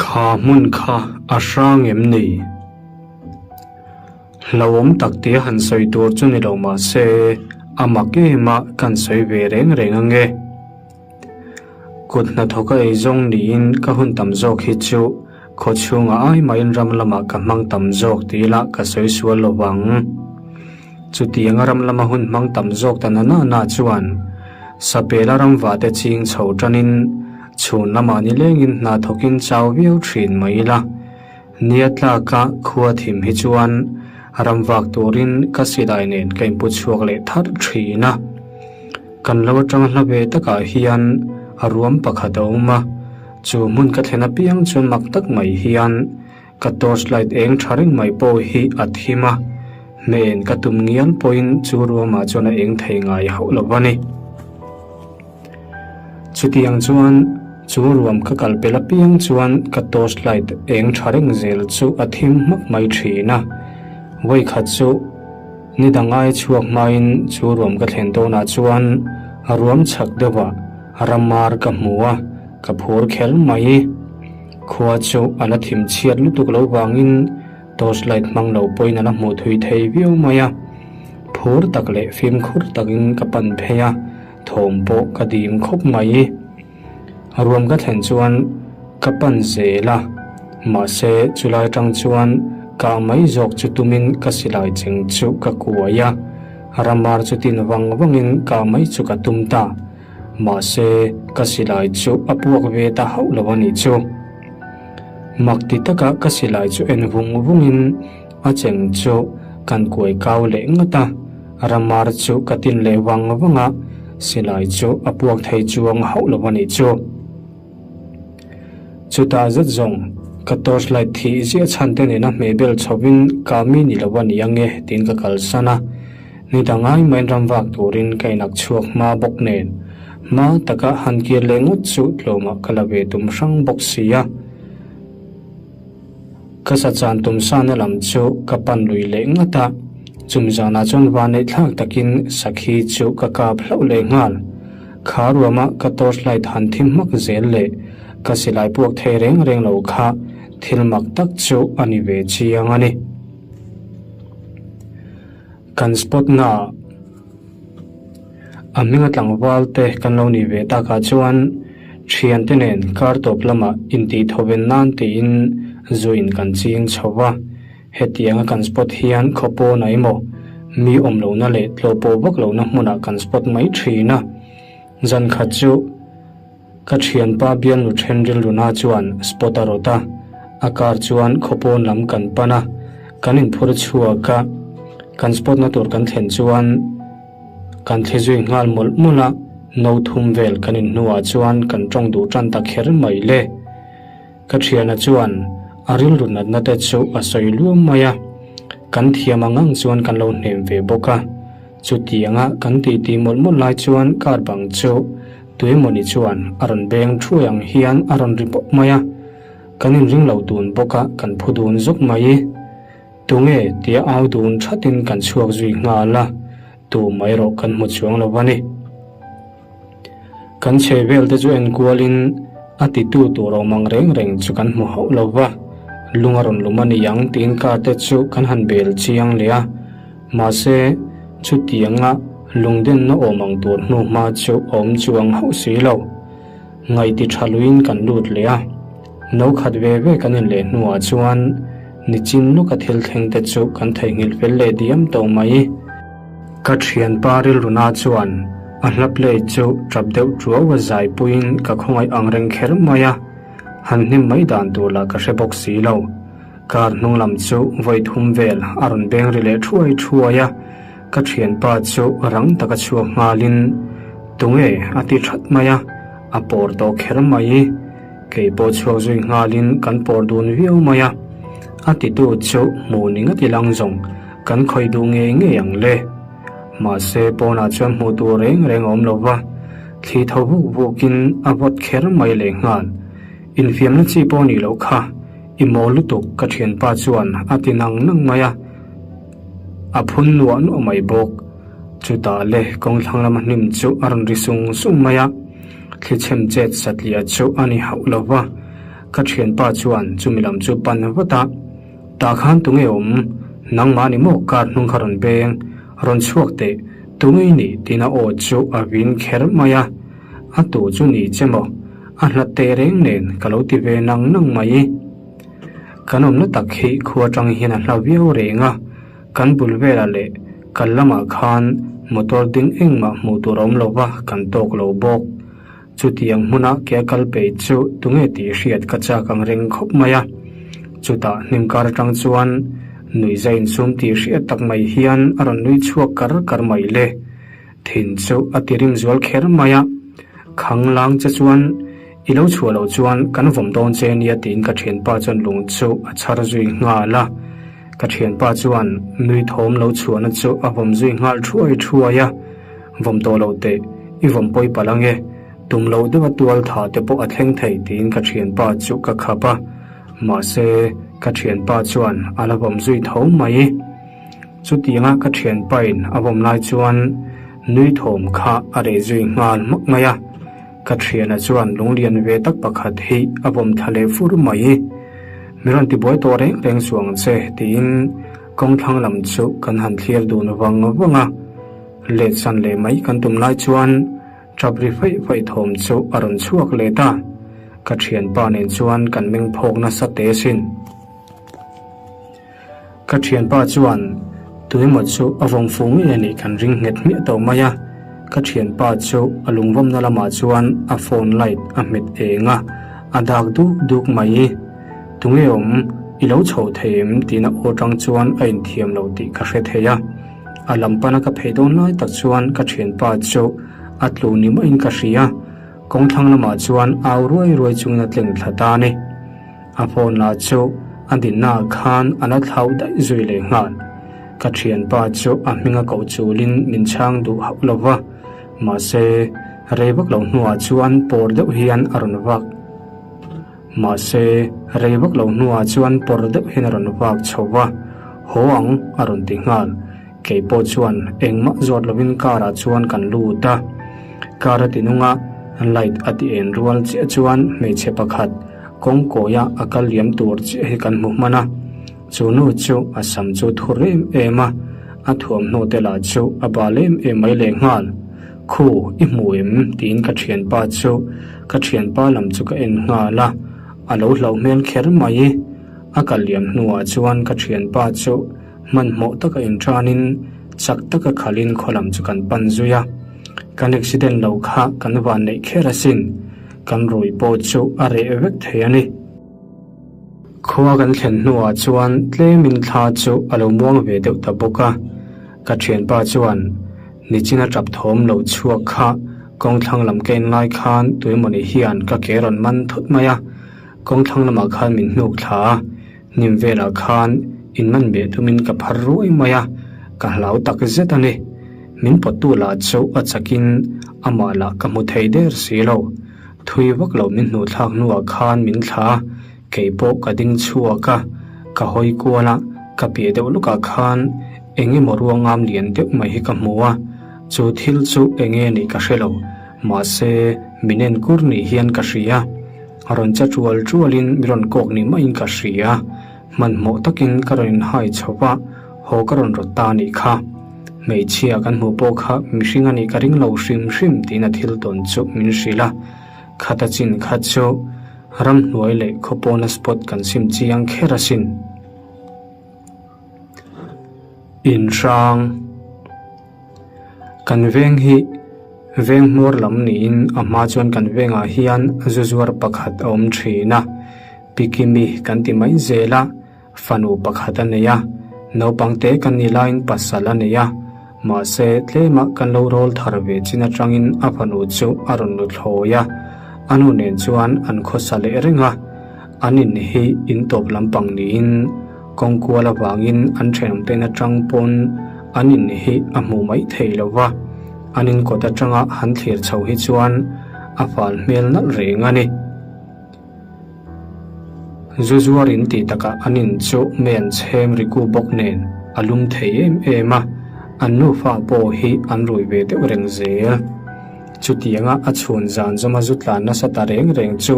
Kha hmun kha a hrang em ni? Hlauhawm tak tia han sawi tur chu ni lo mah se, a mak em a kan sawi ve reng reng ange. Kut hnathawka eizawng niin ka hun tam zawk hi chu khaw chhungah ai mahin ram lamah ka hmang tam zawk ti ila ka sawi sual lo vang. Chutianga ram lama hun hmang tam zawk ta na na na chuan Sapela ramvate ching chho tanin chhun lamah nilengin hna thawkin chau viau thin mai ila. Nia tlaka khua thim hi chuan ramvak turin ka silai nen ka inpu chhuak leh tharh thin a. Kan lo atang hla ve takah hian a ruam pakhat a awm a, chu hmun ka thlen apiang chuan mak tak mai hian Ka torch light eng tha reng mai pawh hi a thim a, hmeh en ka tum ngial pawhin chu ruamah chuan a eng thei ngai hauh lo a ni. Chutiang chuan chu ruam ka kal pel apiang chuan ka torch light eng tha reng zel chu a thim hmak mai thin a, vawikhat chu ni dang ai chhuak hmain chu ruam ka thlen dawnah chuan a ruam chhak deuhah ramar ka hmu a, ka phur kher mai. Khua chu a la thim chhiat lutuk lo vangin torch light hmang lo pawhin a la hmuh thui thei viau mai a. Phur tak leh fimkhur takin ka pan phei a, thawm pawh ka dim khawp mai. Ruam ka thlen chuan ka pan zel a, mahse chulai atang chuan kah mai zawk chu tumin ka silai cheng chu ka kuai a, ramar chu tin vang vangin kah mai chu ka tum ta. Mahse, ka silai chu a puak ve ta hauh lo a nih chu. Mak ti taka ka silai chu en vung vungin a cheng chu kan kuai kau leh ngat a, ramar chu ka tin leh vang vang a, silai chu a puak thei chuang hauh lo a nih chu. Chutah zet zawng, ka torch light thih ziah chhan te nena hmehbel chhovin ka mi ni lo a ni ange tiin ka kalsan a. Ni dang ai main ram vak turin ka inak chhuak hma bawk nen, hma taka han kir leh ngawt chu tlawmah ka la ve tum hrang bawk si a. Ka sa chan tum sana lam chu ka pan lui leh ngat a, chumi zanah chuan vanneih thlak takin sakhi chu ka kap hlauh leh nghal. Kha ruama ka torch light han thim hmak zel leh ka silai puak thei reng reng lo kha thil mak tak chu a ni ve chiang a ni. Kan spot na a hminga tlangval te kan lo nih ve takah chuan thiante nen kar tawp lamah intih thoven nan tiin zuin kan ching chho va, hetianga kan spot hian khaw pawnah emaw mi awm lohna leh tlawh pawh vak lohna hmunah kan spot mai thin a, zan khat chu ka thianpa bialnu then rilruna chuan spot a rawt a, a car chuan khaw pawn lam kan pan a, kan inphur chhuak a, kan spot na tur kan thlen chuan. Kan thli zui nghal mawlh mawlh a, no thum vel kan in hnuah chuan kan tawng duh tan ta kher mai le. Ka thiana chuan a rilru natna te chu a sawi luam mai a, kan thiam ang ang chuan kan lo hnem ve bawk a. Chutianga kan titi mawlh mawlh lai chuan car bang chu tuemawni chuan a rawn beng thuai ang hian a rawn ri pawp mai a, kan inring lo dun bawk a, kan phu dun zuk mai. Tunge tia au dun thatin kan chhuak zui nghal a, tu mai erawh kan hmu chuang lo a ni. Kan chhe vel te chu en kualin a titu tur awm ang reng reng chu kan hmu hauh lo va, lung a rawn lum a ni ang tiin car te chu kan han bel chiang leh a, mahse chutianga lungdenna awm ang tur hnu hma chu awm chuang hauh si lo. Ngaihti tha luiin kan lut leh a, no khat ve ve kan inleh hnuah chuan nichin lawka thil thleng te chu kan theihnghilh fel leh diam tawh mai. Ka thianpa rilruna chuan a hla play chu tap deuh tuau a zai puiin ka khawngaih ang reng kher mai a, han hnim mai dan tur lah ka hre bawk si lo. Car hnung lam chu vawi thum vel a rawn beng ri leh thuai thuai a, Ka thianpa chu rang taka chhuak nghalin tunge a ti that mai a, a pawr tawh kher mai. Kei pawh chhuak zui nghalin kan pawr dun viau mai a, a titu chu hmuh ni ngati lang zawng kan khawih duh ngei ngei ang le. Mahse pawnah chuan hmuh tur reng reng a awm lo va, thli tho vuk vukin a vawt kher mai leh nghal. Infiamna chi pawh nih loh kha i mawl lutuk ka thianpa chuan a ti nang nang mai a. A phun nuah nuah mai bawk. Chutah le kawngthlang lama hnim chu a rawn ri sung sung mai a, thli chhem chet satliah chu a ni hauh lo va. Ka thianpa chuan chumi lam chu pan vat a, Tah khan tunge awm? Nangmah ni maw car hnung kha rawn beng, rawn chhuak teh, tunge i nih? tiin a aw chu a vin kher mai a. A tu chu ni che maw? A hlat teh reng nen ka lo ti ve nang nang mai. Kan awmna tak hi khua atang hian a hla viau reng a, kan bul velah leh kal lamah khan motor ding engmah hmuh tur a awm lo va, kan tawk lo bawk. Chutiang hmuna ke a kal peih chu tunge tih hriat ka chak ang reng khawp mai a. Chutah hnim kar atang chuan nuihza insum tih hriat tak mai hian a rawn nui chhuak kar kar mai le. Thin chu a ti rim zual kher mai a. Khang lang che chuan i lo chhuah loh chuan kan vawm dawn che nia tiin ka thianpa chuan lung chu a chhar zui nghal a. Ka thianpa chuan nui thawm lo chhuahna chu a vawm zui nghal thuai thuai a. Vawm tawh loh teh, i vawm pawi palh ange, tum loh deuha tual tha te pawh a thleng thei tiin ka thianpa chu ka khap a. Mahse, ka thianpa chuan a la vawm zui tho mai. Chutianga ka thianpain a vawm lai chuan nui thawm kha a reh zui nghal hmak mai a. Ka thiana chuan lunglian ve tak pakhat hi a vawm thla leh fur mai. Mi rawn tibuai tawh reng reng suang che tiin kawngthlang lam chu kan han thlir dun vang vang a. Let san leh mai kan tum lai chuan tap ri faih faih thawm chu a rawn chhuak leh ta. Ka thianpa nen chuan kan meng phawk nasa teh asin. Ka thianpa chuan tuemaw chu a vawng fu ngei a nih kan ring nghet hmiah tawh mai a. Ka thianpa chu a lungvawmna lamah chuan a phone light a hmet eng a, a dak duk duk mai. Tunge awm, i lo chho thei em? tiin a aw tang chuan a inthiam lo tih ka hre thei a. A lam pana ka phei dawn lai tak chuan ka thianpa chu a tlu ni maiin ka hria. Kawngthlang lamah chuan au ruai ruai chungin a tleng thla ta a ni. A phone lah chu a dinnaah khan a la thlauh daih zui leh nghal. Ka thianpa chu a hminga koh chulin min chhang duh hauh lo va, mahse rei vak lo hnuah chuan pawr deuh hian a rawn vak. Mahse rei vak lo hnuah chuan pawr deuh hian a rawn vak chho va, Haw ang a rawn ti nghal. Kei pawh chuan engmah zawt lovin car ah chuan kan lut a. Car a ti nung a, light a ti en rual chiah chuan hmeichhe pakhat kawngkawia a kal liam tur chiah hi kan hmu hman a. Chu nu chu a sam chu thur em em a, a thuamhnaw te lah chu a bal em em mai leh nghal. Khu, i hmu em? tiin ka thianpa chu ka thianpa lam chu ka en nghal a, a lo hlauh hmel kher mai. A kal liam hnuah chuan ka thianpa chu Hmanhmawh taka inṭanin chak taka khalin khaw lam chu kan pan zui a. Kan accident lo kha kan van neih kher asin. Kan rui pawh chu a reh vek thei a ni. Khua kan thlen hnuah chuan tlemin thla chu a lo muang ve deuh ta bawk a. Ka ṭhianpa chuan nichina ṭap thawm lo chhuak kha kawngthlang lam ka en lai khan tuemawni hian ka ke rawn man thut mai a. Kawngthlang lamah khan min hnuk thla a. Hnim velah khan in man beh tumin ka phar ruai mai a, ka hlau tak zet a ni. Min pawttu lah chu a chakin amah lah ka hmu thei der si lo. Thui vak lo min hnuh thlak hnuah khan min thla a, kei pawh ka ding chhuak a, ka hawi kual a, ka piah deuh lukah khan eng emaw ruangam lian deuh mai hi ka hmu a, chu thil chu eng nge nih ka hre lo, mahse min enkur nih hian ka hria. A rawn che ṭual ṭualin mi rawn kawk ni maiin ka hria. Hmanhmawh takin ka rawn inhai chho va, haw ka rawn rawt ta a nih kha. Hmeichhia kan hmuh pawh kha mihring a nih ka ring lo hrim hrim tiin a thil tawn chu min hrilh a. Khata chin kha chu ramhnuai leh khawpawna spot kan sim chiang kher asin. Inhrang. Kan veng hi veng hmawr lam niin a hma chuan kan vengah hian zu zuar pakhat a awm thin a, Pikimi kan ti mai zel a, fanu pakhat a nei a, naupang te kan nih laiin pasal a nei a, mahse tlemah kan lo rawl thar ve chin atangin a fanu chu a rawn nu thlawi a, a nu nen chuan an khawsa leh reng a, an in hi in tawp lampang niin. Kawng kual avangin an thenawmten atang pawn an in hi a hmuh mai thei lo va, an in kawt atanga han thlir chho hi chuan a fal hmel nalh reng a ni. Zu zuar in tih takah an in chu mei an chhem riku bawk nen a lum thei em em a, an nufa pawh hi an rui ve deuh reng zel. Chutianga a chhun zan zawma zu tlan nasa ta reng reng chu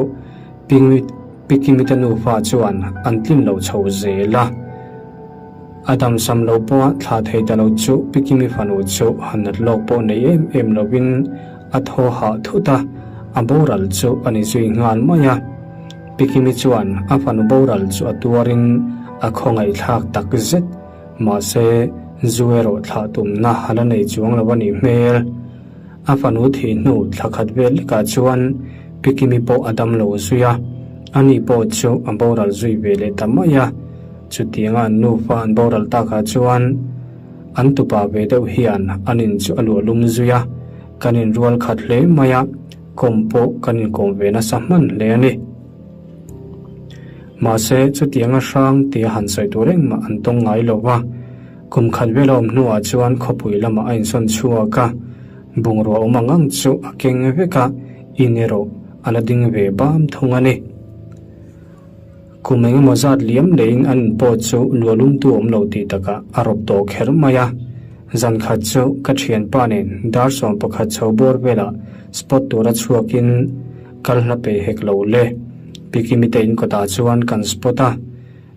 Pingwit. Pi Kimi te nufa chuan an tlin lo chho zel a. A damsam lo pawha thlah thei ta lo chu Pi Kimi fanu chu han nat lawk pawh nei em em lovin a thaw hah thut a, a boral chu a ni zui nghal mai a. Pi Kimi chuan a fanu boral chu a tuarin a khawngaihthlak tak zet. Mahse, zu erawh thlah tumna a la nei chuang lo a nih hmel. A fanu thih hnu thla khat vel lekah chuan Pi Kimi pawh a dam lo zui a, ani pawh chu a boral zui ve leh ta mai a. Chutianga an nufa an boral takah chuan an tupa ve deuh hian an in chu a luah lum zui a, kan inrual khat hle mai a, kawm pawh kan inkawm ve nasa hman hle a ni. Mahse, chutianga hrang tia han sawi tur engmah an tawng ngai lo va. Kum khat vel a awm hnuah chuan khawpui lamah a insawn chhuak a, bungrua awm ang ang chu a keng vek a, in erawh a la ding ve bam thung a ni. Kum engemaw zat liam leiin an in pawh chu luahlumtu awm lo tih takah a rawp tawh kher mai a. Zan khat chu ka thianpa nen dar 11 chho bawr velah spot tura chhuakin kal hla pe hek lo le. Pikimi te in kawtah chuan kan spot a,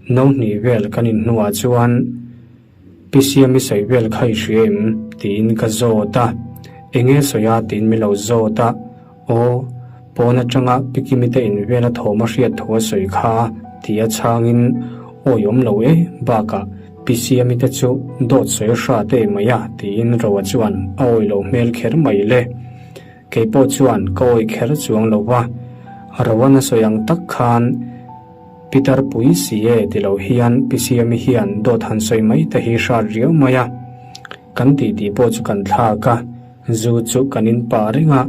no hnih vel kan in hnuah chuan Pi Siami sawi vel kha i hria em? tiin ka zawt a. Enge sawi a? tiin min lo zawt a. Aw, pawn atanga Pi Kimi te in vela thawm a hriat thu a sawi kha tia chhangin awi awm lo e, bakah Pi Siami te chu dawt sawi hra te mai a tiin Roa chuan a awi lo hmel kher mai le. Kei pawh chuan ka awi kher chuang lo va, Roan a sawi ang tak khan Pitar pui si e ti lo hian Pi Siami hian dawt han sawi mai te hi hrat riau mai a. Kan titi pawh chu kan thlak a, zu chu kan in pah reng a,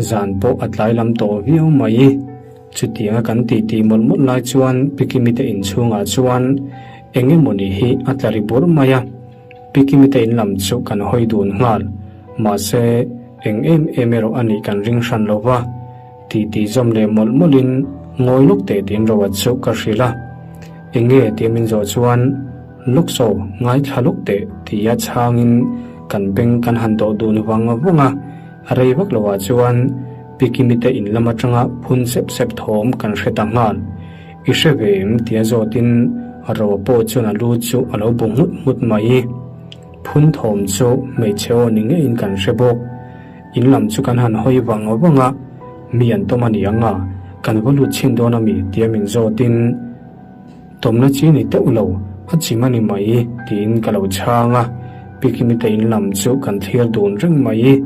zan pawh a tlai lam tawh viau mai. Chutianga kan titi mawlh mawlh lai chuan Pi Kimi te inchhungah chuan eng emawni hi a tla ri bur mai a, Pi Kimi te in lam chu kan hawi dun nghal. Mahse, eng em em erawh a nih kan ring hran lo va, titi zawm leh mawlh mawlhin ngawi lawk teh tiin Roa chu ka hrilh a. Eng nge tia min zawh chuan Lawkso, ngaithla lawk teh tia chhangin kan beng kan han dawh dun vang vang a, rei vak lovah chuan Pi Kimi te in lam atanga phun sep sep thawm kan hre ta nghal. I hre ve em tia zawtin Roa pawh chuan a lu chu a lo bu nghut nghut mai. Phun thawm chu hmeichhe aw ni ngeiin kan hre bawk. In lam chu kan han hawi vang vang a, mi an tawm a ni ang a, kan va lut chhin dawn a mi tia min zawtin, Tawmna chi ni teuh lo, a chim a ni mai tiin ka lo chhang a, Pikimi te in lam chu kan thlir dun reng mai.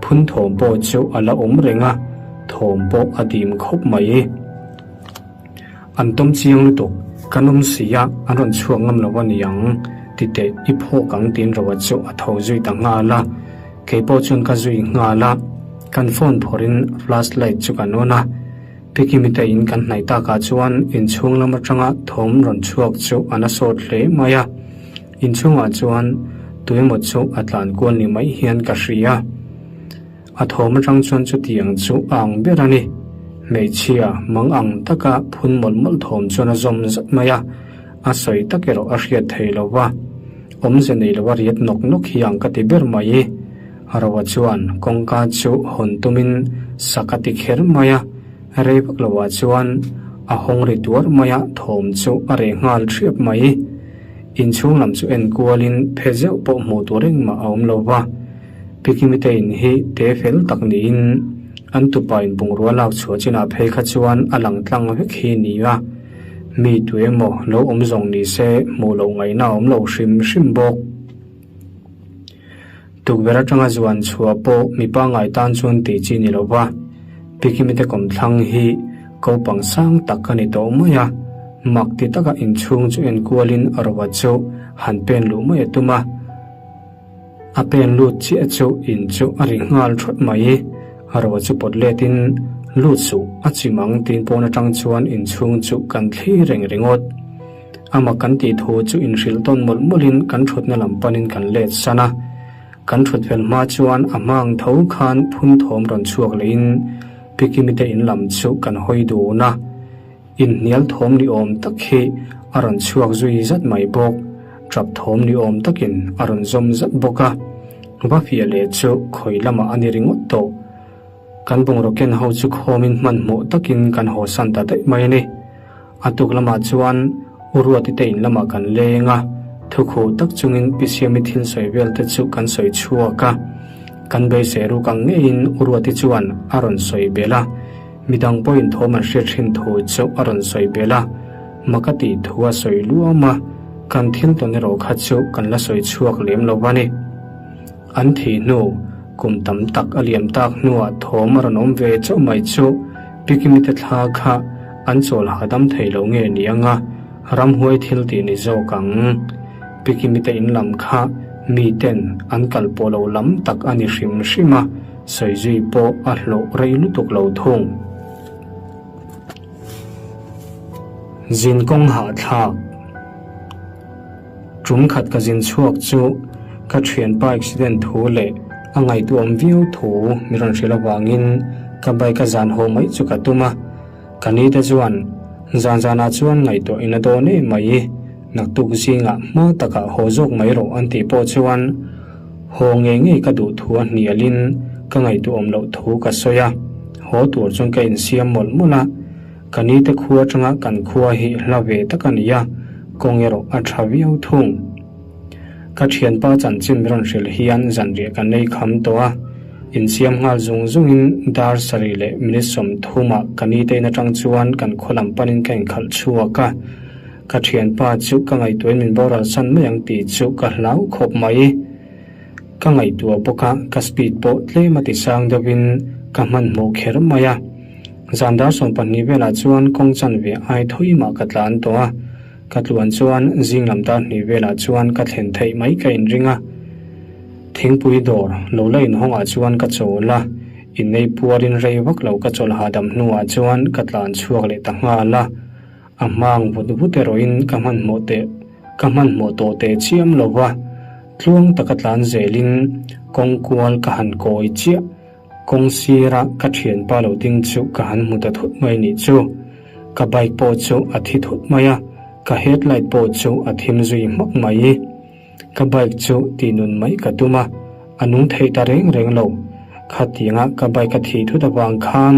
Phun thawm pawh chu a la awm reng a, thawm pawh a dim khawp mai. An tawm chiang lutuk, kan awm si a, an rawn chhuak ngam lo a ni ang, ti teh i phawk ang tiin Roa chu a tho zui ta nghal a, kei pawh chuan ka zui nghal a, kan phone phawrhin flash light chu kan on a. Pikimi te in kan hnaih takah chuan inchhung lam atanga thawm rawn chhuak chu a na sawt hle mai a, inchhungah chuan tuemaw chu a tlan kual ni mai hian ka hria. A thawm atang chuan chutiang chu a ang ber a ni. Hmeichhia mang ang taka phun mawlh mawlh thawm chuan a zawm zat mai a, a sawi tak erawh a hriat thei lo va, awmze nei lo a riat nawk nawk hi ang ka ti ber mai. Roa chuan kawngka chu hawn tumin sak a ti kher mai a, rei vak loah chuan a hawng ri tuar mai a, thawm chu a reh nghal ṭhiap mai. Inchhung lam chu en kualin phe zeuh pawh hmuh tur engmah a awm lo va, Pikimi te in hi te fel tak niin an tupa in bungrua lak chhuah chinah phei kha chuan a lang tlang vek hi ni a, mi tu emaw lo awm zawng ni se hmuh loh ngaihna a awm lo hrim hrim bawk. Tukverh atanga zuan chhuah pawh mi pangngai tan chuan tih chi ni lo va, Pikimi te kawmthlang hi kopang sang tak a ni tawh mai a, mak ti taka inchhung chu enkualin Roa chu han pen luh mai a tum a. A pen lut chiah chu in chu a ri nghal thawt mai. A ro chu pawt let in lut suh a chim ang tiin pawn atang chuan in chhung chu kan thli reng ringawt. Ama kan tih thu chu in hrilh tawn mawlh mawlh in kan thutna lam pan in kan let san a. Kan thut fel hma chuan a hma ang tho khan phun thawm rawn chhuak leh in Pikimi te in lam chu kan hawi dun a. Inhnial thawm ni awm tak hi a rawn chhuak zui zat mai bawk. Tap thawm ni awm takin a rawn zawm zat bawk a. Va fiah leh chu khawi lamah a ni ringawt tawh. Kan bungraw ken ho chu khawmin hmanhmawh takin kan haw san ta daih mai a ni. A tuk lamah chuan U Ruati te in lamah kan leng a, thukhuh tak chungin Pi Siami thil sawi vel te chu kan sawi chhuak a. Kan beisei ruk ang ngeiin U Ruati chuan a rawn sawi belh a, midang pawhin thawm an hriat thin thu chu a rawn sawi belh a, mak a tih thu a sawi luam a, kan thil tawn erawh kha chu kan la sawi chhuak lem lo a ni. An thih hnu, kum tam tak a liam tak hnuah thawm a rawn awm ve chauh mai chu Pikimi te thla kha an chawl hahdam thei lo nge ni anga ramhuai thil tih ni zawk ang. Pikimi te in lam kha mi ten an kal pawh lo lam tak a ni hrim hrim a, sawi zui pawh a hlawh rei lutuk lo thung. Zin kawng hahthlak. Tum khat ka zin chhuak chu ka thianpa accident thu leh a ngaihtuahawm viau thu min rawn hrilh avangin ka bike a zan haw mai chu ka tum a. Ka ni te chuan zan zanah chuan ngaihtuah in a dawn em mai, naktuk zingah hma takah haw zawk mai rawh an tih pawh chuan haw ngei ngei ka duh thu a hnialin ka ngaihtuahawm loh thu ka sawi a, haw tur chuan ka insiam mawlh mawlh a. Ka ni te khua atanga kan khua hi hla ve tak a ni a, kawng erawh a tha viau thung. Ka thianpa chanchin rawn hrilh hian zanriah ka nei kham tawh a, insiam nghal zung zungin dar sarih leh minute 30 ah ka ni te in atang chuan kan khaw lam panin ka inkhalh chhuak a, ka thianpa chu ka ngaihtuahin min boral san mai ang tih chu ka hlau khawp mai. Ka ngaihtuah bawk a, ka speed pawh tlem a ti sang deuhin ka hmanhmawh kher mai a. Zan dar 12 velah chuan kawng chanve ai thui mah ka tlan tawh a, ka tluan chuan zing lam dar hnih velah chuan ka thlen theih mai ka inring a. Thingpui dawr lo la inhawngah chuan ka chawl a, innei puarin rei vak lo ka chawlh hahdam hnuah chuan ka tlan chhuak leh ta nghal a. A hmang vut vut erawhin ka hmanhmawh teh ka hmanhmawh tawh teh chiam lo va, tluang taka tlan zelin kawng kual ka han kawi chiah. Kawng sira ka thianpa lo ding chu ka han hmu ta thut mai nih chu. Ka bike pawh chu a thi thut mai a, ka headlight pawh chu a thim zui hmak mai. Ka bike chu tih nun mai ka tum a, a nung thei ta reng reng lo. Khatianga ka bike a thih thut avang khan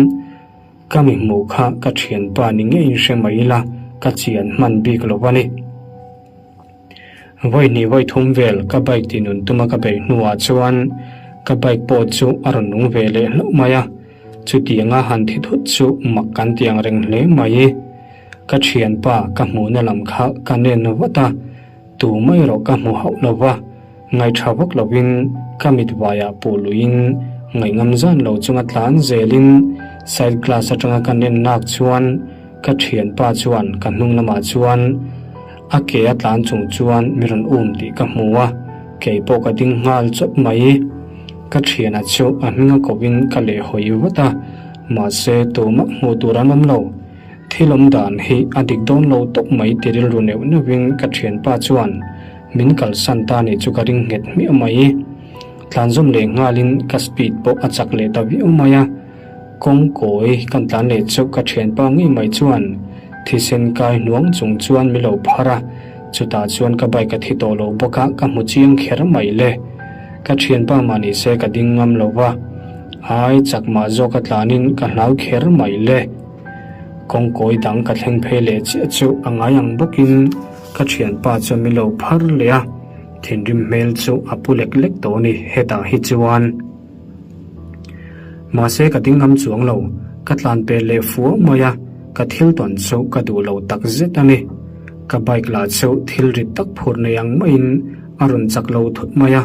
Ka mi hmuh kha ka thianpa ni ngeiin hre mai ila ka chian hman bik lo a ni. Vawi hnih vawi thum vel ka bike ti nun tuma ka beih hnuah chuan ka bike pawh chu a rawn nung ve leh hlauh mai a, chutianga han thi thut chu mak kan ti ang reng hle mai. Ka thianpa ka hmuhna lam kha ka nen vat a. Tu mai erawh ka hmu hauh lo va, ngaihṭha vak lovin ka mit vaiah puh luiin ngaihngam zan lo chunga tlan zelin side glass aṭanga ka nen nak chuan ka ṭhianpa chuan ka hnung lamah chuan a ke a tlan chung chuan mi rawn um tih ka hmu a, kei pawh ka ding nghal chawt mai. Ka ṭhiana chu a hminga kovin ka lehhawi vat a, mahse tumah hmuh tur an awm lo. Thil awm dan hi a dik dawn lo tawp mai ti rilru neuh neuhin ka thianpa chuan min kalsan ta nih chu ka ring nghet hmiah mai. Tlanzawm leh nghalin ka speed pawh a chak leh ta viau mai a, kawng kawi kan tlan leh chu ka thianpa ngei mai chuan thisen kai hnuang chung chuan min lo phar a, chutah chuan ka bike a thi tawh lo bawk a ka hmu chiang kher mai le. Ka thianpa mah ni se ka ding ngam lo va, ai chak mah zawk a tlanin ka hlau kher mai le. Kawngkawi dang ka thleng phei leh chiah chu a ngai ang bawkin ka thianpa chuan min lo phar leh a, thinrim hmel chu a pu lek lek tawh a ni hetah hi chuan. Mahse ka ding ngam chuang lo, ka tlan pel leh fuau mai a, ka thil tawn chu ka duh lo tak zet a ni. Ka bike lah chu thil rit tak phur nei ang maiin a rawn chak lo thut mai a,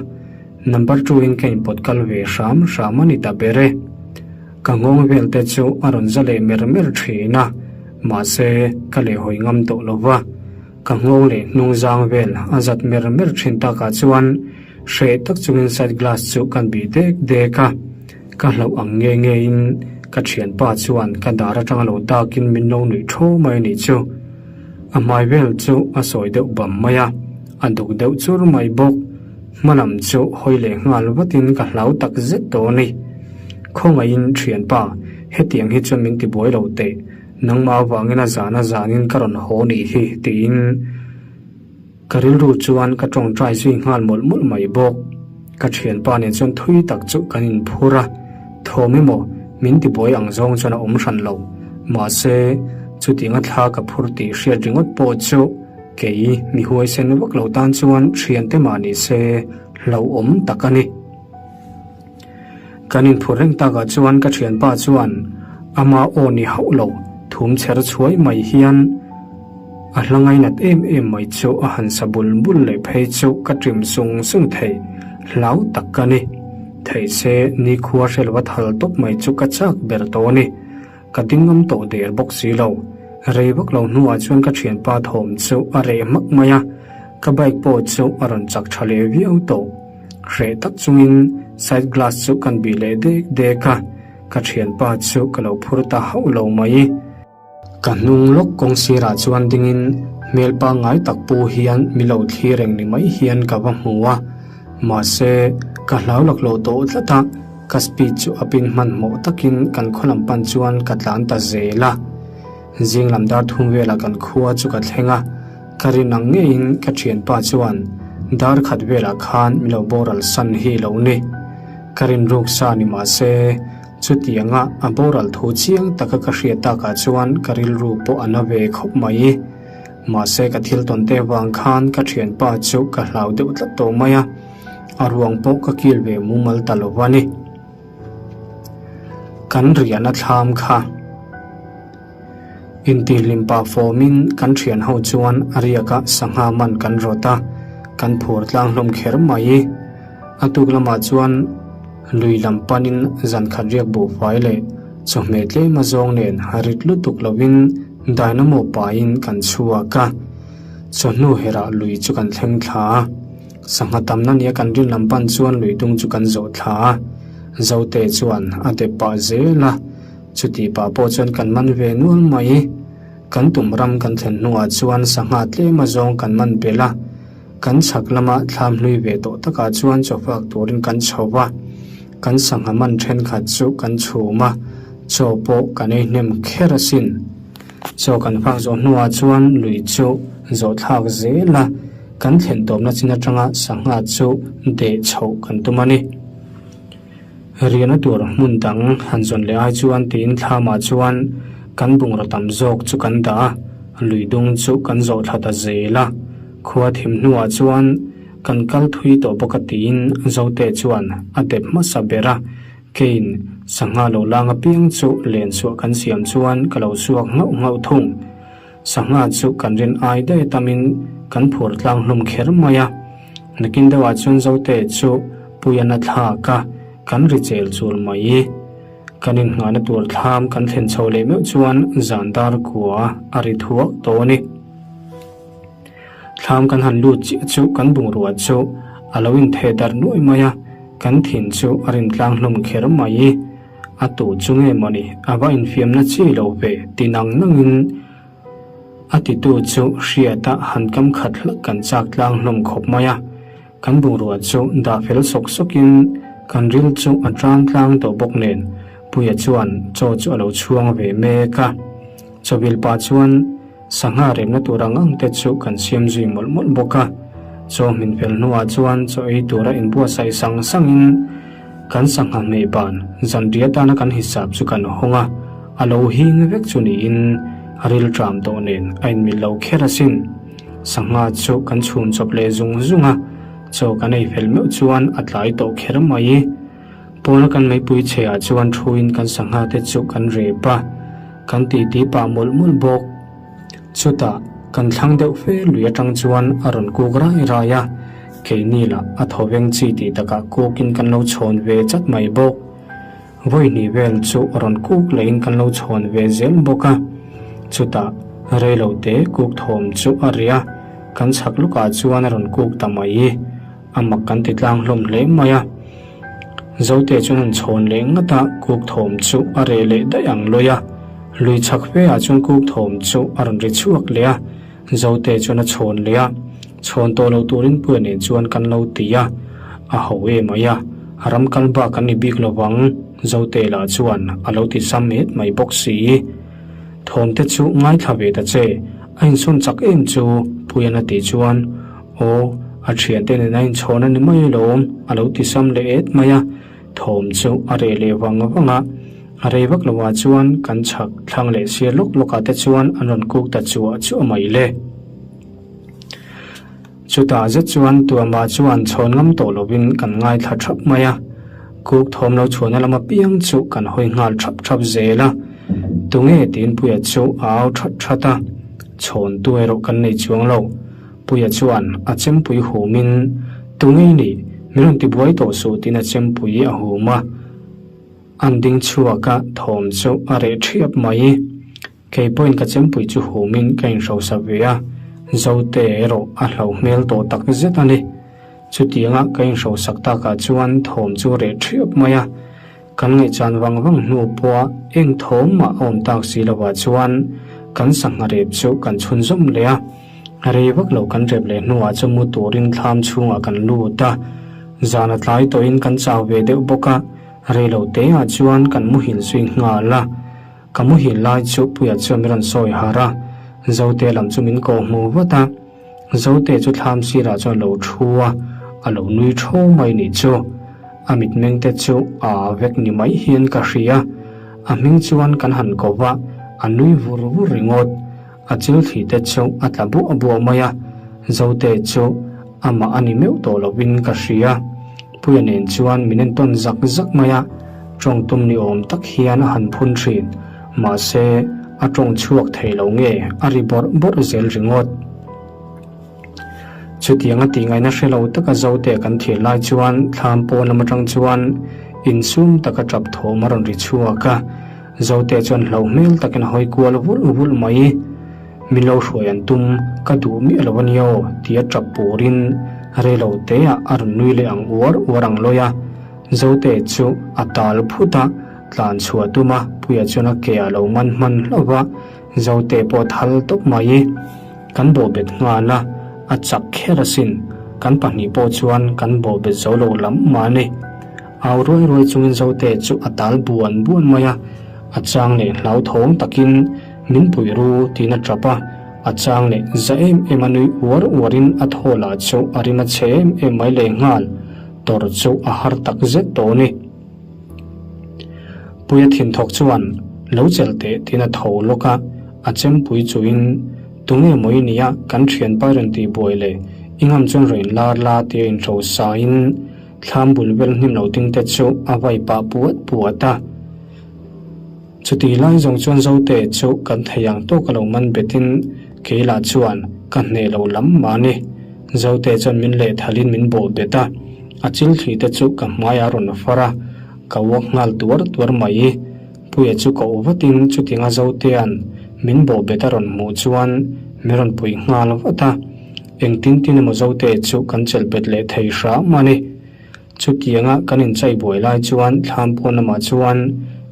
Number two in ka inpawt kal ve hram hram a ni ta ber e. Ka nghawng vel te chu a rawn za leh mer mer thin a, mahse ka lehhawi ngam tawh lo va. Ka nghawng leh hnung zang vel a zat mer mer thin takah chuan hreh tak chungin side glass chu kan bih dek dek a. Ka hlauh ang nge ngein ka thianpa chuan ka dar atanga lo dakin min lo nuih thaw mai a nih chu. A hmai vel chu a sawi deuh bam mai a, a duk deuh chur mai bawk. Hma lam chu hawi leh nghal vatin ka hlau tak zet tawh a ni. Khawngaihin thianpa, hetiang hi chuan min tibuai lo teh, nangmah avangin a zan a zanin ka rawn haw nih hi tiin ka rilru chuan ka tawngtai zui nghal mawlh mawlh mai bawk. Ka thianpa nen chuan thui tak chu kan inphur a, thawm emaw? Min tibuai ang zawng chuan a awm hran lo. Mahse, chutianga thla ka phur tih hriat ringawt pawh chu kei mi huaisen vak lo tan chuan thiante mah ni se hlauhawm tak a ni. Kan inphur reng takah chuan ka thianpa chuan ama aw ni hauh lo thum chher chhuai mai hian a hla ngainat em em mai chu a han sa bul bul leh phei chu ka ṭim sung sung thei hlau tak ka ni. Theih se nikhua hre lova thal tawp mai chu ka chak ber tawh a ni. Ka ding ngam tawh der bawk si lo. Rei vak lo hnuah chuan ka thianpa thawm chu a reh hmak mai a, ka bike pawh chu a rawn chak tha leh viau tawh. Hreh tak chungin side glass chu kan bih leh dek dek a, ka thianpa chu ka lo phur ta hauh lo mai. Ka hnung lawk kawng sirah chuan dingin hmel pangngai tak pu hian mi lo thlir reng ni mai hian ka va hmu a, mahse ka hlau laklawh tawh tlat a, ka speed chu a pin hmanhmawh takin kan khaw lam pan chuan ka tlan ta zel a. Zing lam dar thum velah kan khua chu ka thleng a, ka rin ang ngeiin ka thianpa chuan dar khat velah khan mi lo boral san hi lo ni. Ka rin ruk sa ni mahse, Chutianga a boral thu chiang taka ka hriat takah chuan ka rilru pawh a na ve khawp mai. Mahse ka thil tawn te vang khan ka thianpa chu ka hlau deuh tlat tawh mai a, a ruang pawh ka kil ve mumal ta lo a ni. Kan riahna thlam kha intihhlim pah fawmin kan thian ho chuan a riaka sangha man kan rawt a, kan phur tlang hlawm kher mai. A tuk lamah chuan lui lam panin zan khat riak buhfai leh chawhmeh tlem a zawng nen rit lutuk lovin dynamo pahin kan chhuak a. Chawhnu herah lui chu kan thleng thla a. Sangha tamna nia kan rin lam pan chuan lui dung chu kan zawh thla a. Zote chuan a dep pah zel a. Chuti pah pawh chuan kan man ve nual mai. Kan tum ram kan thlen hnuah chuan sangha tlem a zawng kan man belh a. Kan chhak lama thlam hlui ve tawh takah chuan chawfak turin kan chho va, kan sangha man thenkhat chu kan chhum a, chaw pawh kan ei hnem kher asin. Chaw kan fak zawh hnuah chuan lui chu zawh thlak zel a, kan thlen tawpna chin atanga sangha chu deh chhoh kan tum a ni. Riahna tur hmun dang han zawn leh ai chuan tiin thlamah chuan kan bungraw tam zawk chu kan dah a, lui dung chu kan zawh thla ta zel a. Khua thim hnuah chuan kan kal thui tawh bawk a tiin Zote chuan a dep hmasa ber a, keiin sangha lo lang apiang chu len chhuah kan siam chuan ka lo suak nghauh nghauh thung. Sangha chu kan rin ai daih tamin kan phur tlang hlum kher mai a, nakin deuhah chuan Zote chu Puian a thlak a, kan ri chel chul mai. Kan inngahna tur thlam kan thlen chho leh meuh chuan zan dar kua a ri thuak tawh a ni. Thlam kan han lut chiah chu kan bungrua chu a lo intheh darh nuai mai a, kan thin chu a rin tlang hlawm kher mai. A tu chu nge mawni a va infiamna chi lo ve ti nang nangin a titu chu hriata han kam khat hlak kan chak tlang hlawm khawp mai a. Kan bungrua chu dah fel sawk sawkin kan ril chu a tan tlang tawh bawk nen Puia chuan chaw chu a lo chhuang ve mek a. Chawbil pah chuan Sangha remna tur ang ang te chu kan siam zui mawlh mawlh bawk a. Chaw hmin fel hnuah chuan chaw ei tura inbuatsaih sang sangin kan sangha hmeh ban zanriah atana kan hisap chu kan hawng a, a lo hing vek chu niin a ril ṭam tawh nen a inmil lo kher asin. Sangha chu kan chhum chawp leh zung zung a, chaw kan ei fel meuh chuan a tlai tawh kher mai. Pawna kan meipui chheah chuan thuin kan sangha te chu kan rep a. Kan titi pah mawlh mawlh bawk. Chutah kan thlang deuh fe lui atang chuan a rawn kuk rai rai a, keini lah a thaw veng chi tih takah kukin kan lo chhawn ve chat mai bawk. Vawi hnih vel chu a rawn kuk lehin kan lo chhawn ve zel bawk a. Chutah reilo te kuk thawm chu a ri a, kan chhak lukah chuan a rawn kuk ta mai. A mak kan ti tlang hlawm hle mai a. Zote chuan han chhawn leh ngat a, kuk thawm chu a reh leh daih ang lawi a. Lui chhak fe ah chuan kuk thawm chu a rawn ri chhuak leh a. Zote chuan a chhawn leh a, chhawn tawh lo turin Puia nen chuan kan lo ti a. A ho em mai a, ram kal bak an ni bik lo vang, Zote lah chuan a lo ti sam het mai bawk si. Thawm te chu ngaithla ve ta che, a insawn chak em chu, Puia'n a tih chuan Aw, a thiante nen a inchhawn a ni mai alawm, a lo ti sam leh et mai a. Thawm chu a reh leh vang vang a. A rei vak lo ah chuan kan chhak thlang leh sir lawk lawk ah te chuan an rawn kuk ta chuah chuah mai le. Chutah zet chuan tuamah chuan chhawn ngam tawh lovin kan ngaithla thap mai a, kuk thawm lo chhuahna lam apiang chu kan hawi nghal thap thap zel a. Tunge tiin Puia chu a au that that a, chhawn tu erawh kan nei chuang lo. Puia chuan a chempui humin, Tunge i nih? Min rawn tibuai tawh suh tiin a chempui a hum a. An ding chhuak a, thawm chu a reh thiap mai. Kei pawhin ka chempui chu humin ka inhrosa ve a, Zote erawh a hlo hmel tawh tak zet a ni. Chutianga ka inhrosak takah chuan thawm chu reh thiap mai a, kan ngaihchan vang vang hnu pawha eng thawm mah a awm tak si lovah chuan kan sangha rep chu kan chhunzawm leh a. Rei vak lo kan rep leh hnuah chu mu turin thlam chhungah kan lut a, zan a tlai tawhin kan chau ve deuh bawk a, rei lo teah chuan kan muhil zui nghal a. Ka muhil lai chu Puia chuan min rawn sawi harh a, Zote lam chu min kawh hmu vat a. Zote chu thlam sirah chuan a lo thu a, a lo nui tho mai nih chu. A mitmeng te chu a vek ni mai hian ka hria. A hming chuan kan han ko va, a nui vur vur ringawt. A chil thli te chu a tla buah buah mai a, Zote chu amah a ni meuh tawh lovin ka hria. Puia nen chuan min entawn zak zak mai a, tawng tum ni awm tak hian a han phun thin. Mahse, a tawng chhuak thei lo nge a ri bawrh bawrh zel ringawt. Chutiang a tih ngaihna hre lo taka Zote kan thir lai chuan thlam pawn lam atang chuan insum taka tap thawm a rawn ri chhuak a. Zote chuan hlauh hmel takin a hawi kual vulh vulh mai. Min lo hruai an tum, ka duh miah lo a nia aw, tia tap purin rei lo teah a rawn nui leh ang uar uar ang lawi a. Zote chu a tal phut a, tlan chhuah tum a, Puia chuan a ke a lo man hman hlauh va, Zote pawh thal tawp mai. Kan bawhbet nghal a, a chak kher asin, kan pahnih pawh chuan kan bawhbet zo lo lam mah a ni. Au ruai ruai chungin Zote chu a tal buan buan mai a, a chang leh hlauthawng takin min pui ru tiin a tap a, a chang leh za em em a nui uar uarin a thaw lah chu a rim a chhe em em mai lehnghal, tawrh chu a har tak zet tawh a ni. Puia thinthawk chuan lo chelh teh tiin a tho lawk a, a chempui chuin tunge maw i nia kan thianpa i rawn tih buai le, i ngam chuan rawn inlar la tia inhro sain thlam bul vel hnim lo ding te chu a vai pah puat puat a. Chuti lai zawng chuan Zote chu kan thei ang tawk a lo man betin kei lah chuan ka hneh lo lam mah ni. Zote chuan min lehthalin min bawh bet a, a chil thli te chu ka hmaiah a rawn far a, ka uak nghal tuar tuar mai. Puia chu koh vatin chutianga Zotea'n min bawh bet a rawn hmuh chuan min rawn pui nghal vat a, engtin tin emaw Zote chu kan chelh bet leh thei hram a ni. Chutianga kan inchai buai lai chuan thlam pawn lamah chuan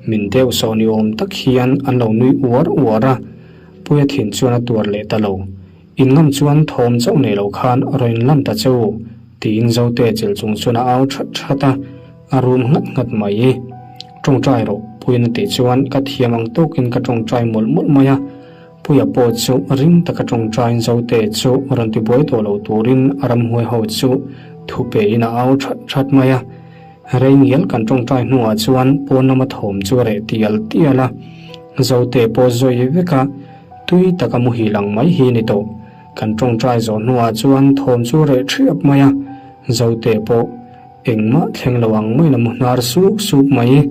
min deuh sawh ni awm tak hian an lo nui uar uar a, Puia thin chuan a tuar leh ta lo. In ngam chuan thawm chauh nei lo khan rawn inlan ta che u, tiin Zote chelh chung chuan a au that that a, a rum nghat nghat mai. Tawngtai rawh, Puia'n a tih chuan ka thiam ang tawkin ka tawngtai mawlh mawlh mai a, Puia pawh chu ring taka tawngtain Zote chu rawn ti buai tawh lo turin a ramhuai ho chu thu pein a au that that mai a. Rei ngial kan tawngtai hnuah chuan pawn lama thawm chu a reh tial tial a. Zote pawh zawi vek a, tui taka muhil ang mai hi ni tawh. Kan tawngtai zawh hnuah chuan thawm chu a reh thiap mai a, Zote pawh engmah thleng lo ang maiin a mu hnar suk suk mai.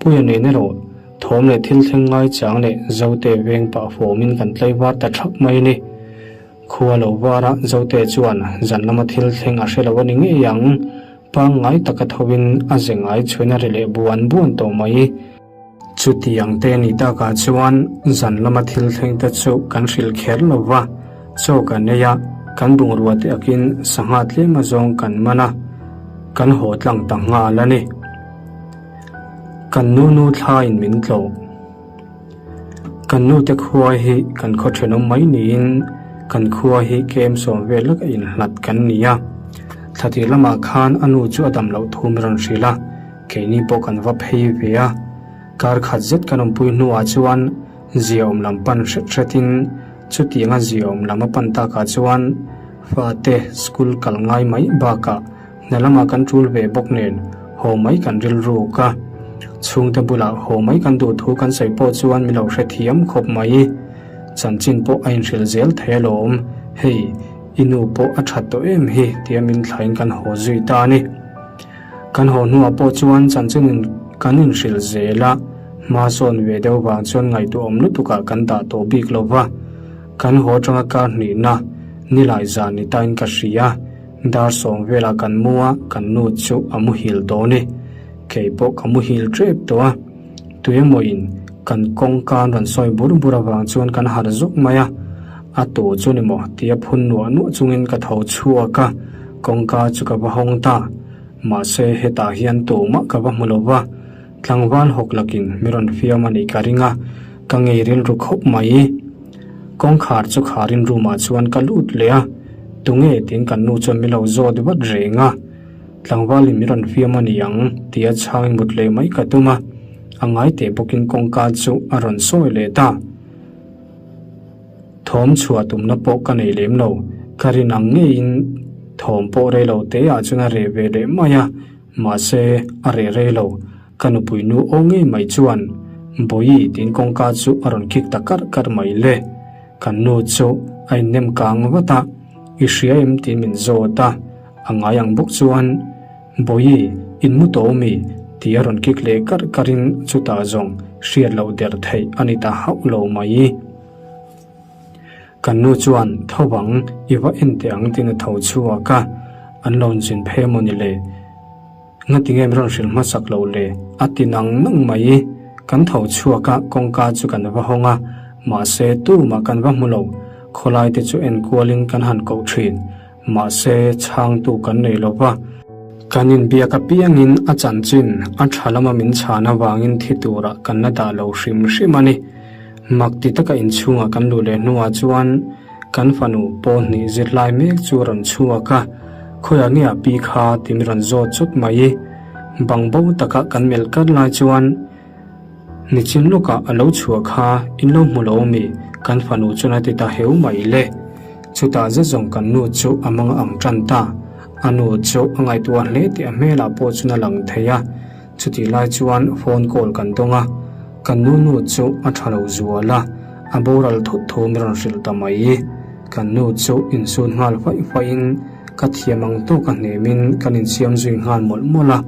Puia nen erawh thawm leh thil thleng ngai chang leh Zote veng pah fawmin kan tlai var ta thak mai a ni. Khua lo vara Zote chuan zan lama thil thleng a hre lo a ni ngei ang, pangngai taka thovin a ze ngai chhuin a ri leh buan buan tawh mai. Chutiang te ni takah chuan zan lama thil thleng te chu kan hrilh kher lo va, chaw kan ei a, kan bungrua te akin sangha tlem azawng kan man a, kan haw tlang ta nghal a ni. Kan nu nu thlaiin min tlawh. Kan nute khua hi kan khaw thenawm mai niin kan khua hi kem sawm vel lek a inhlat kan ni a. Thlatir lamah khan a nu chu a dam loh thu min rawn hrilh a, keini pawh kan va phei ve a. Kar khat zet kan awmpui hnuah chuan ziaawm lam pan hret hretin chutianga ziaawm lam a pan takah chuan fate school kal ngai mai bakah Hna lamah kan tul ve bawk nen haw mai kan rilruk a. Chhungte bulah haw mai kan duh thu kan sawi pawh chuan min lo hrethiam khawp mai. Chanchin pawh a inhrilh zel thei alawm. Hei, i nu pawh a that tawh em hi tia min thlain kan haw zui ta a ni. Kan haw hnuah pawh chuan chanchin kan inhrilh zel a, hma sawn ve deuh vang chuan ngaihtuahawm lutukah kan dah tawh bik lo va. Kan haw atanga kar hnihna nilai zan ni tain ka hria. Dar sawm velah kan mu a, kan nu chu a muhil tawh a ni. Kei pawh ka muhil tep tawh a. Tuemawiin kan kawngka an rawn sawi bur bur avang chuan kan harh zuk mai a. A tu chu ni maw tia phun nuah nuah chungin ka tho chhuak a, kawngka chu ka va hawng ta. Mahse hetah hian tumah ka va hmu lo va, tlangval hawk lakin mi rawn fiam a nih ka ring a, ka ngei rilru khawp mai. Kawngkhar chu kharin room ah chuan ka lut leh a, tunge tiin kan nu chuan mi lo zawt vat reng a. Tlangvalin mi rawn fiam a ni ang tia chhangin mut leh mai ka tum a, a ngai teh bawkin kawngka chu a rawn sawi leh ta. Thawm chhuah tumna pawh ka nei lem lo, ka rin ang ngeiin thawm pawh rei lo te ah chuan a reh ve leh mai a, mahse a reh rei lo, ka nupui nu aw ngei mai chuan Bawihi tiin kawngka chu a rawn kik ta karh karh mai le. Kan nu chu a innem kang vat a, I hria em tiin min zawt a, a ngai ang bawk chuan Bawihi, in mu tawh mi? tih a rawn kik leh karh karhin chutah zawng hriat loh der theih a ni ta hauh lo mai. Kan nu chuan tho ang, i va en teh ang tiin a tho chhuak a, an lo inzin phei a mawni le? Ngatinge min rawn hrilh hmasak loh le? A ti nang nang mai. Kan tho chhuak a, kawngka chu kan va hawng a, mahse tumah kan va hmu lo. Khawlai te chu enkualin kan han koh thin. Mahse chhangtu kan nei lo va. Kan inbiak apiangin a chanchin a tha lama min chhan avangin thi turah kan la dah lo hrim hrim a ni. Mak ti taka inchhungah kan luh leh hnuah chuan kan fanu pawl hnih zirlai mek chu a rawn chhuak a, Khawiah nge a pi kha ti min rawn zawt chut mai. Bang bo taka kan melh kar lai chuan Nichin lawkah a lo chhuah kha in lo hmu lo mi? Kan fanu chuan a ti ta heu mai le. Chutah zet zawng kan nu chu a mang ang tan ta. A nu chu a ngaihtuah hle tih a hmelah pawh chuan a lang thei a. Chutih lai chuan phone call kan dawng a, kan nu nu chu a tha lo zual a, a boral thut thu min rawn hrilh ta mai. Kan nu chu insun nghal faih faihin ka thiam ang tawk a hnemin kan insiam zui nghal mawlh mawlh a.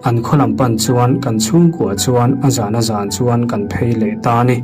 An khaw lam pan chuan kan chhungkua chuan a zan a zan chuan kan phei leh ta a ni.